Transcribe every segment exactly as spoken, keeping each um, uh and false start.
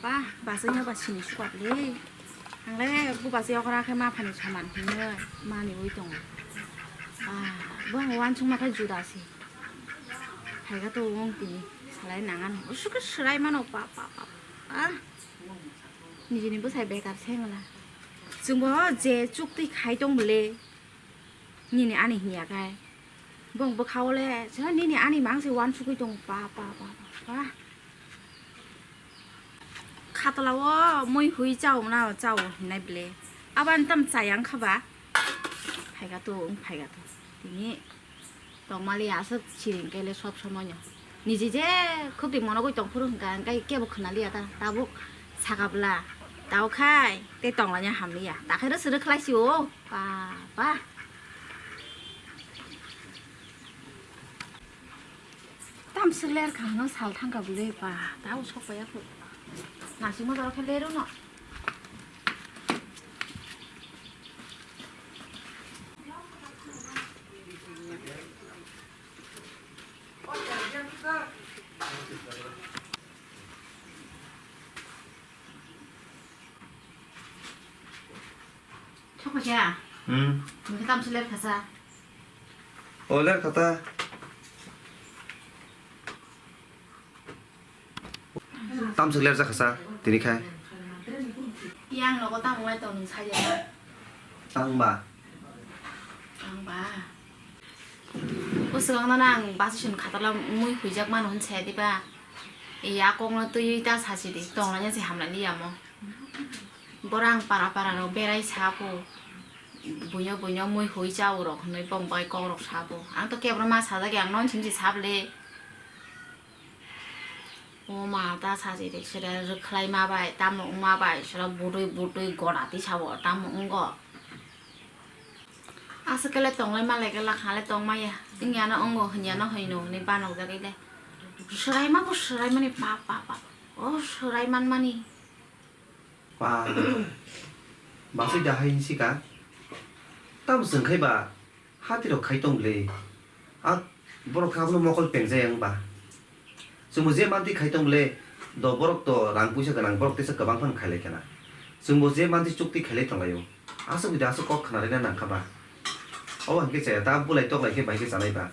Ah, basai no ba sini sukat le. Ang le bu basai okra khe ma phani saman hinwi mani ui tongo. Ah, bo ang uansukma khe juda se. Phaiga to wng tini salai nangan. Usuk khe swrai mano pa, pa, pa, pa. Ah, nijini bwsai bekar se wngla. Chwngbo je chuktwi khai tong bwle. Nini ani hinya khai. Bong bwkha o le, sino nini ani mang se uansugwi tongo. Pa, pa, pa, pa, pa. Khatla o mui hui chao na chao hinai ble. Abo ani tam chaya wngkha ba. Phaiga to, wng phaiga to. Tini tongmali aswk siring kele sob somoino. Niji je khukti monogwi tongphuru hwnkha, hwnkhe kebo khwnaliya ta. Tabuk sakabla. Tao khai, tei tonglaina hamliya. Takhai ro suru khlai si o. Pa, pa. Tam swk ler kha hwnwi sal thang kha bwlwi ba, tao sok paiya khu. Nasingma jora khe ler uno. Sok paiya. Hmm. Nungkhe tam swk ler kha sa. O ler kha ta. Tam swk ler jakha sa tini khai. Yang nogo tamo lai tong nung saya. Tang ba. Tang ba. O swkang no ang basi sun khatala mui huijak mano hwn saya diba. Iya kok no twi ta sasi di tong lai se hamlai liya mo. Borang para para rok berai sapo. Buino buino mui hui chao rok hwnwi bong bai kok rok sapo. Ang to kebra ma sajak ang non simsi sable. O ma ta sachi de sere rwkhlai ma bai tamo wng ma bai sere butwi butwi gora ti sabo tamo wngo. Aswk kele tonglai ma lai khe lakha le tong maya. Wng ya no wngo hwn ya no hwn no hwnwi banok jagwi le. Swrai ma bo swrai mani pa pa pa. O swrai man mani. Pa, basai da hai hinsi ka. Tamo chwng khai ba, hati rok khai tong le. A borok kha abono mokol pengjai ang ba. Chwngbo je manti khai tong le, do borok to rang puisa gwnang borok tesa kwbang phano khai lai khana. Chwngbo je manti chukti khai lai tong lai o. Aswk bida aswk kok khna rina nang kha ba. Obo hinkhe chaya ta bulai tok lai khe bai khe chanai ba.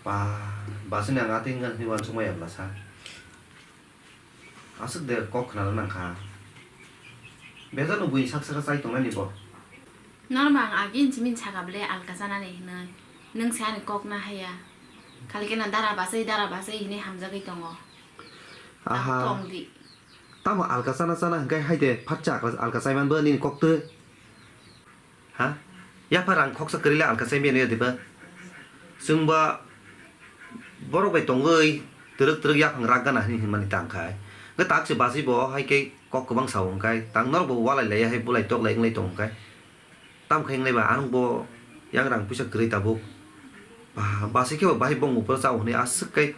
Pa, basai ni ang atwi wngkha hinwi uansuk maya bwla sa. Aswk de kok khna nang kha. Bejak no buini sak saka chai tongnani bo. Norma ang agi hinsi min saka ble alka chanani hinwi. Nwng se ani kok na haya. Khali khe na dara basai, dara basai hinwi hamjagwi tongo. Aha. Tong di. Tamo alka chana chana hwnkhe hai de phatsa alka, alka chaiman bo nini kok twi. Ha? Yaphar ang khoksa kwrwi le alka chai manya diba? Chwngba borok bai tongwi twrwk twrwk yaphang rak gana hinwi hinmani tang khai. Hwnkhe tak se basi bo hai khe kok kwbang sao hwnkhe tang norok bo walai laiya hai bulai tok lai wnglai tong hwnkhe. Tamo khe wngnai ba ang bo yang rang puisa kwrwi tabuk. Ba, basi khe bo bahai bongni upor chao hinwi aswk khe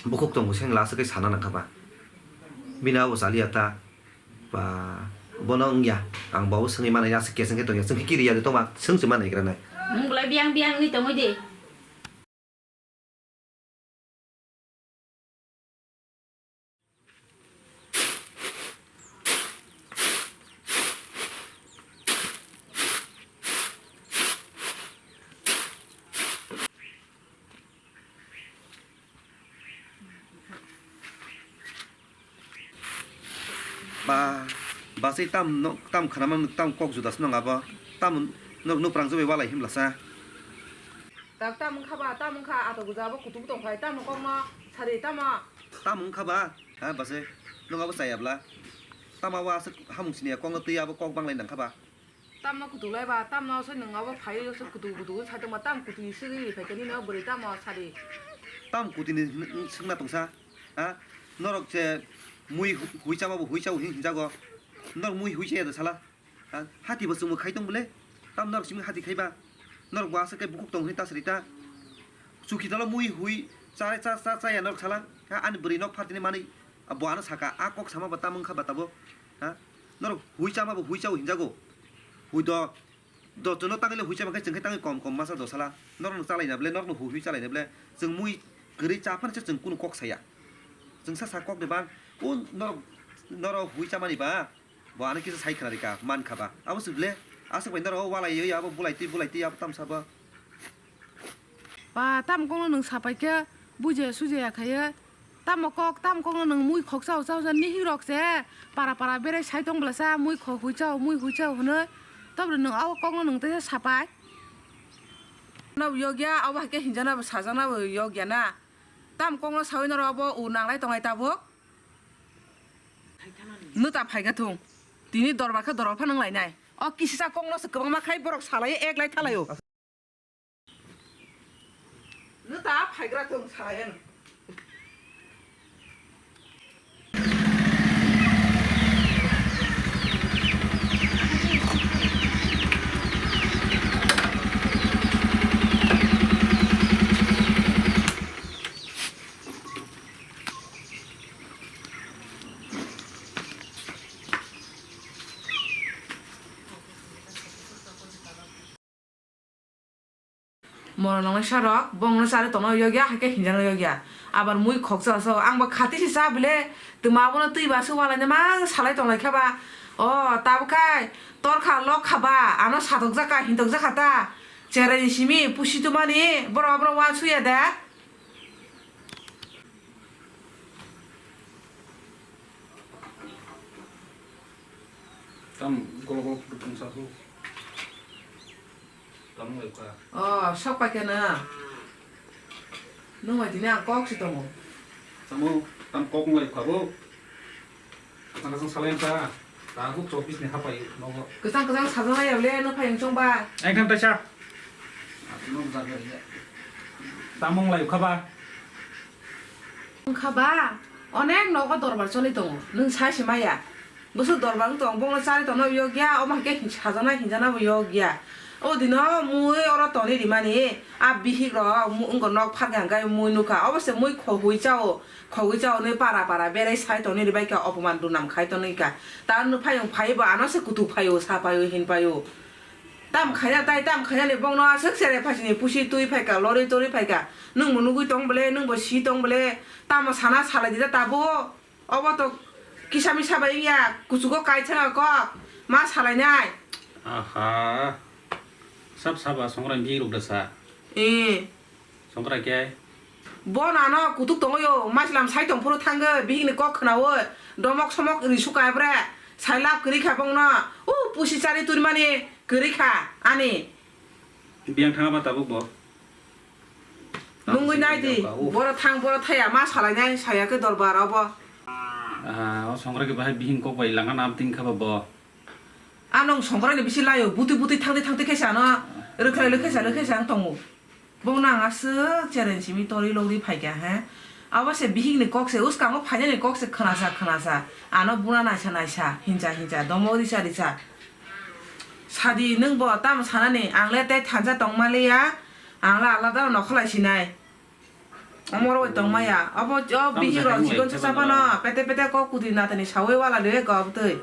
bukhuk tongo sengla aswk khe sana nang kha ba. Bini abo chaliya ta. Ba, bono wngya. Ang bo swngwi manai, aswk keseng khe tongya. Chwng khe kiriya de tongma, swng se manai gra nai. Nwng bolai biyang biyang wngwi tongwi de. Ba, basai tam no, tam khana man, tam kok juda se nang abo. Tam no, no prang jobai walai himlasa. Tak tam wngkha ba, tam wngkha, ato guja bo kutung tong khai, tam kok no sari tamo. Tam wngkha ba, ha, basai, no abo chaya bla. Tam abo aswk hamung sini kok no twi abo kok banglai nang kha ba. Tamno kutuk lai ba, tamno se nwng abo phai se kutuk kutuk sai tongma, tam kutui swgwi phai khe nini o bwrwi tamo sadi. Tam kutui ni hwn-, hwn-, swngna tongsa, ha? Norok se mui hu-, hui chama bo hui chao hin hinjago. Norok mui hui chaya da sala. Ha? Hati bo chwngbo khai tong bole. Tam norok simi hati khai ba. Norok bo aswk khe bukhuk tong hwnwi ta sari ta. Chuki dolo mui hui cha, cha, cha, chaya norok sala. Ha? Ani bwrwi nok phatini manwi. Bo ano saka, a kok sama ba tam wngkha ba tabo. Ha? Norok hui chama bo hui chao hinjago. Hui do, do chwngno tangwi le hui chama khe chwng khe tangwi kom kom masa do sala. Norokno chalaina ble, norokno hui hui chalaina ble. Chwng mui kwrwi cha phano se chwng kunu kok saya. Chwng sa sa kok de bang. O norok Norok hui chamani ba, bo ano kisa sai khna rika, man kha ba. Abo se ble, aswk bai norok walai oi, abo bulai twi, bulai twi, abo tamsa ba. Ba, tam kokno nwng sapai khe, bujiya sujiya khaiyo. Tamo kok, tam kokno nwng mui khok chao, chao, chao, nihik rok se, para, para berai sai tong bwlasa, mui khok hui chao, mui hui chao hwnwi. Tobro nwng abo kokno nwng teisa sapai. No yogya, abo hai khe hinjana bo sajana bo yogya na. Tam kokno sawi norok abo u nanglai tongnai tabuk. Nwta phaikha thung. Tini dorbar khe dorbar phano wng lainai. O kisisa kokno se kwbangma khai borok salai ek lai thalai o. Nwta phaigra thung salai ano. Mono nongnai sarok, bongno chari tongna yogya, hai khe hinjana yogya. Abar mui khoksa so, ang bo khati si cha bile, twma abono twi ba se walai ma salai tonglai kha ba. O, tabuk khai, torkha lok kha ba, ano satok jaka, hintok jaka ta. Cherai ni simi, pusi tumani, boro, boro wa suya de. Tam golo golo kutung sa tu. Tam ngai ka. Oh, sok pakai na. Nung mai tini ang kok si tongo. Tamo, tam kok ngai ka bo. Kasang kasang salai ta. Ta huk chobis ni hapai nogo. Kasang kasang sajang ya le no phai chong ba. Ang tham ta sa. Ati no jaga ya. Tamung lai ka ba. Wngkha ba, onek nogo dorbar choli tongo, nwng sai se maya. Bwswk dorbar wng tong, bongno chari tongna yokya, omo hai khe hin-, sajana hinjana bo yokya. O dino mui oro toni rimani, a bihik rok mu-, wngkha nok pharkha hwnkhe mui nukha, obo se mui khogwi chao, khogwi chao nwi para para berai sai toni ribaikha, opoman dunam khai tongwikha. Ta nwphai wng phai bo ano se kutuk phaio, sa phaio, hin phaio. Tam khaina tai, tam khainani bongno aswk cherai phasini pusi twi phaikha, lorwi torwi phaikha. Nwngbo nugwi tong bole, nwngbo si tong bole, tamo sana salai dida tabuk. Obo to kisa misa bai wngya, kuchugo kaithanga kok, ma salainai. Aha. Sab saba songrai bihik rok da sa. Eh. Songkrai khe? Bo nano kutuk tongwi o, maichwlam sai tong phuru thangwi, bihikni kok khnaui, domok somok ri suka bre, sai lab kwrwi kha bongno, o pusi chari turmani kwrwi kha ani. Biyang thanga ba tabuk bo? Nungwi nai di, boro thang, boro thaya, ma salainai, saya khe dorbar obo. Ah, o songkrai khe bahai bihik kok bai langa nam tin kha ba bo? Ano songkrai ni bisi laio, butwi butwi thangtwi thangtwi khe sa ano, rwkhlai rwkhlai sa rwkhlai sa ang tongo. Bongno ang aswk chereng simi torwi logri phaikha, he? Abo se bihikni kok se, uskango phainani kok se khwnasa khwnasa. Ano buna naisa naisa, hinsa hinsa, domo risa risa. Sadi, nwng bo tamo sanani? Ang le tei thansa tongma liya, ang le alada no nokholai sinai. Omoroi tongmaya. Abo, o bihik rok chikon sa phano, pete pete kok kutui natani sawi wala liye kok twi.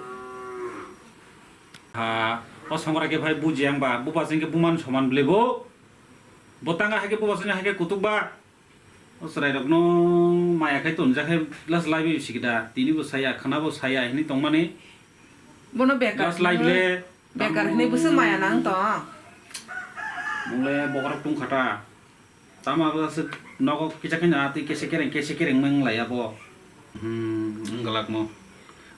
Ha, o songkrai khe phai buji ang ba, buba chwng khe buman soman bwle bo. Bo tanga hai khe buba chwng hai khe kutuk ba. O chwrai rok no maya khai tonjak khai last life sikida. Tini bo saya, khana bo saya hini tongmani. Bono bekar last life le. Bekar hini bwswk maya nang to. Mole bokrok tong khata. Tamo abo se nogo kisa khe na twi kese kereng, kese kereng meng lai abo. Hmm, wng glak mo.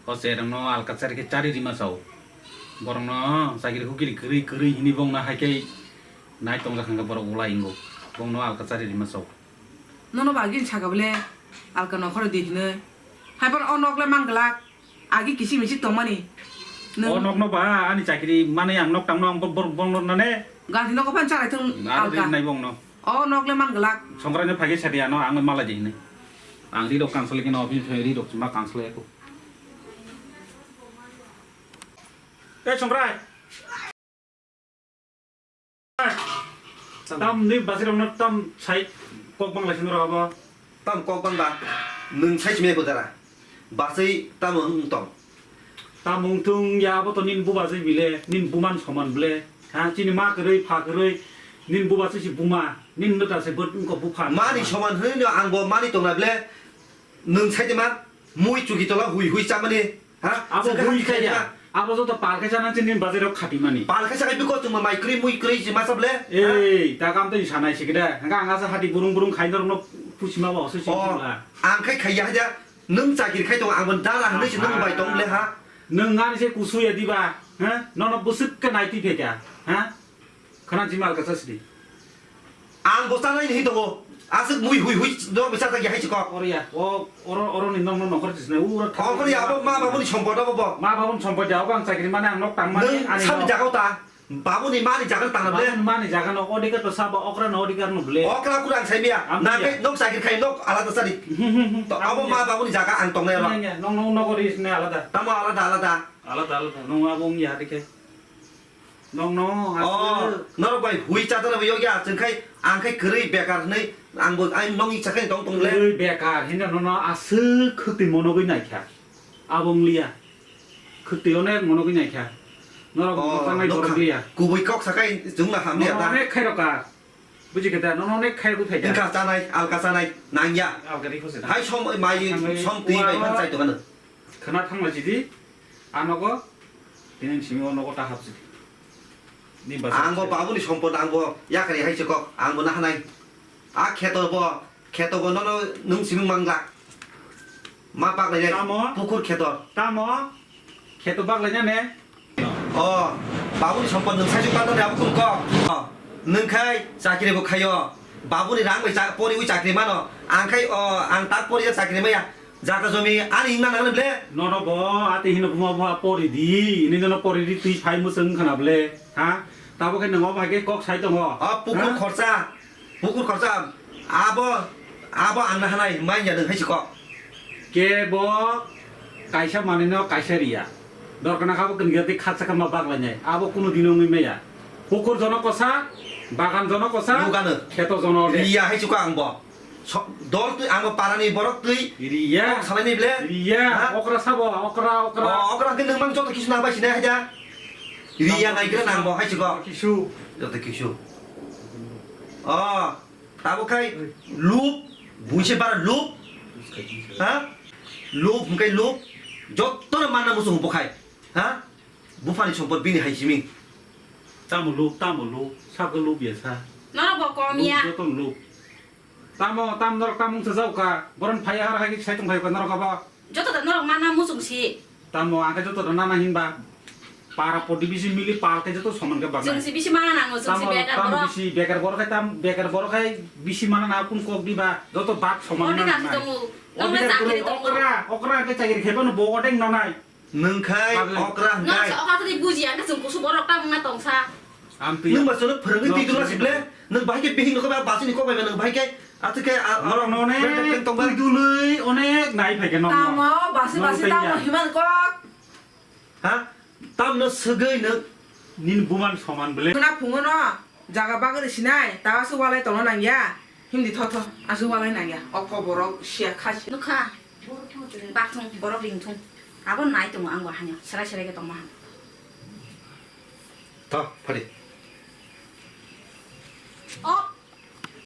O chereng no alka chari khe chari rima chao. Borok no chakiri hukiri kwrwi kwrwi hini bong na hai khe nai tong jak hwnkhe borok ulai wngo. Bong no alka chari rima chao. Nono bagwi saka bole alka nokhoro di hinwi. Hai phano o nok le man glak. Agi kisi misi tongmani. Nwng o nokno ba ani chakiri manwi ang nok tangno ang bo-, bo-, bongno nane. Gari nogo phan charai thung. Aro alka ri nai bongno. O nok le man glak. Songkrai no phage sadi ano ang malai di hinwi. Ang ri rok cancel kino office ri rok ma cancel ko. E songkrai. Tam ni basi rok no tam sai kok bang lai sino rok abo. Tam kok bang ba, nwng sai simi ko dara. Basai tam wng tong. Tam wng thung ya abo to nin bu basai bile, nin buman soman bile. Ha, chini ma kwrwi, pha kwrwi, nin bu basai si buma, nin no ta se bot wng ko bupha. Mani soman hwnwi no ang bo mani tong na bile, nwng sai de ma. Mui chuki tola hui hui chamani. Ha? Abo Chwng hui kha kaya. Kha. Abo joto pal khe chana chini bazar rok khati mani. Pal khe chakai biko chwng mai kwrwi mui kwrwi si masa ble. Ha? Ei, ta kam to sanai sikida. Hanga anga sa hati burung burung khai norok no pusi ma ba osu si. Oh, ang khai khaiya haja. Nwng chakiri khai tongo, ang bo dara hwnwi se nwng bai tong le ha. Nwng ani se kusu ya diba, ha? Nono bwswk khe nai twi phaikha, ha? Khana jimal kasa sidi. Ang bo chanai ni tongo. Aswk mui hui hui no bisa ta ya hai chiko. Oro ya, o oro oro ni nong nong nokor jisna ura. Oro ya abo ma babuni sompot abo bo. Ma babuni sompot ya abo ang chakiri mane ang nok tang mane. Nwng ani sami nok. Jagao ta. Babuni mani jaga tangna ble. Babuni mani jaga no odikar to sabo okra no odikar no ble. Okra kurang sai miya. Am na miya. Ke nok sakir khai nok alada sari. Hmm, hmm, hmm. To abo ma babuni jaga ang tongnai ro. Nang ya, nong nong nogo ris ne alada. Tamo alada alada. Alada alada. Nong abo ngi hari ke. Nong no. Oh, aswk. Norok bai hui chadana bai yogya chwng khai ang khai kwrwi bekar hwnwi ang bo ai nong i chakai tong tong le. Kwrwi bekar hinna nono aswk khwtwi monogwi naikha. Abo wng liya. Khwtwi onek monogwi naikha. Norok oh, monok tangnai borok liya. Kubui kok sakai chwngno hamliya ta. Nono onek khai roka. Buji khe ta, nono onek khai rokwi phaikha. Wngkha chanai, alka chanai, nangya. Alka ri khose ta. Hai som mai thangwi som twi bai phan chai tongano. Khwna thangla chidi, a nogo, tini simi o nogo ta hap chidi. Ni basa. Ang bo babuni sompot ang bo yakari hai se kok, ang bo nahanai. A kheto bo Kheto bo nono nwng simi manglak. Ma baklainai. Tamo? Pukur kheto. Tamo? Kheto baklaina ne? O, babuni sompot nwng saisuk panda de abo kun kok. O, nwng khai chakiri bo khaio. Babuni rang bai cha-, pori ui chakiri mano. Ang khai o, ang tak pori ya chakiri maya. Jaga jomi ani himna nangani ble. Nono bo ati hino buma buma pori di. Ini nono pori di twi phai mwswng khana ble. Ha? Tabo khe nwng obo hai khe kok sai tongo. O pukur khorsa. Pukur khorsa abo, abo ang na hanai, mai ya nwng hai si kok. Kebo kaisa manwino kaisa riya. Dorkana khabo kwnwi tei khatsa khe ma baklainai. Abo kunu dino wngwi maya. Pukur jono kosa, bagan jono kosa, Lugano. Kheto jono de. Riya hai si kok ang bo. So, dol twi, ang bo parani borok twi. Riya. Kok salaini ble. Riya. Ha? Okra sabo, okra, okra. O, okra khe nwng mang joto kisu na bai sinai hai da. Riya nai khe nang bo hai si kok. Kisu. Joto kisu. O, tabo khai lup, buise bara lup, ha? Lup, hwnkhe lup, jotono manna muchung bo khai, ha? Buphani sompot bini hai simi. Tamo lup, tamo lup, sabo lup ya sa. Norok bo kom ya. Jotono lup. Tamo, tam norok tamo wngsa jao ka, boron phai har hai sai tong khai ka norok abo. Joto da norok mana muchung si. Tamo ang khe joto da nana hinba. Para podi bisi mili pal khe joto soman khe bagnai. Chwng si bisi mana nango, chwng si bekar borok. Tamo bisi bekar borok khai tam, bekar borok khai bisi mana na kun kok diba, joto bak soman mana nango. Odikar si tongo. Nong le chakri tongo. Okra, okra khe chakri khe bano bo odeng nanai. Nwng khai okra hwnkhe. Nong sa okra tadi buji ang khe chwng kusu borok tam wngna tongsa. Nwng ba chwngno phwrwngwi twi dula sible. Nwng bahai khe bihik nokha ba basini kok bai nwng bahai khe. Athwkhe a, norok no onek twi dului onek nai phai khe nokno. Tamo basi basi tamo himan kok. Ha? Tamno swgwi nwng. Nini buman soman ble. Khwna phungo no jaga bagwi sinai ta aswk walai tongna nangya. Himdi tho tho aswk walai nangya. O koborok siya khasi. Nukha. Bakthung borok ringthung. Abo nai tongo ang bo hanya. Serai serai khe tongma hang. Tho, phari. O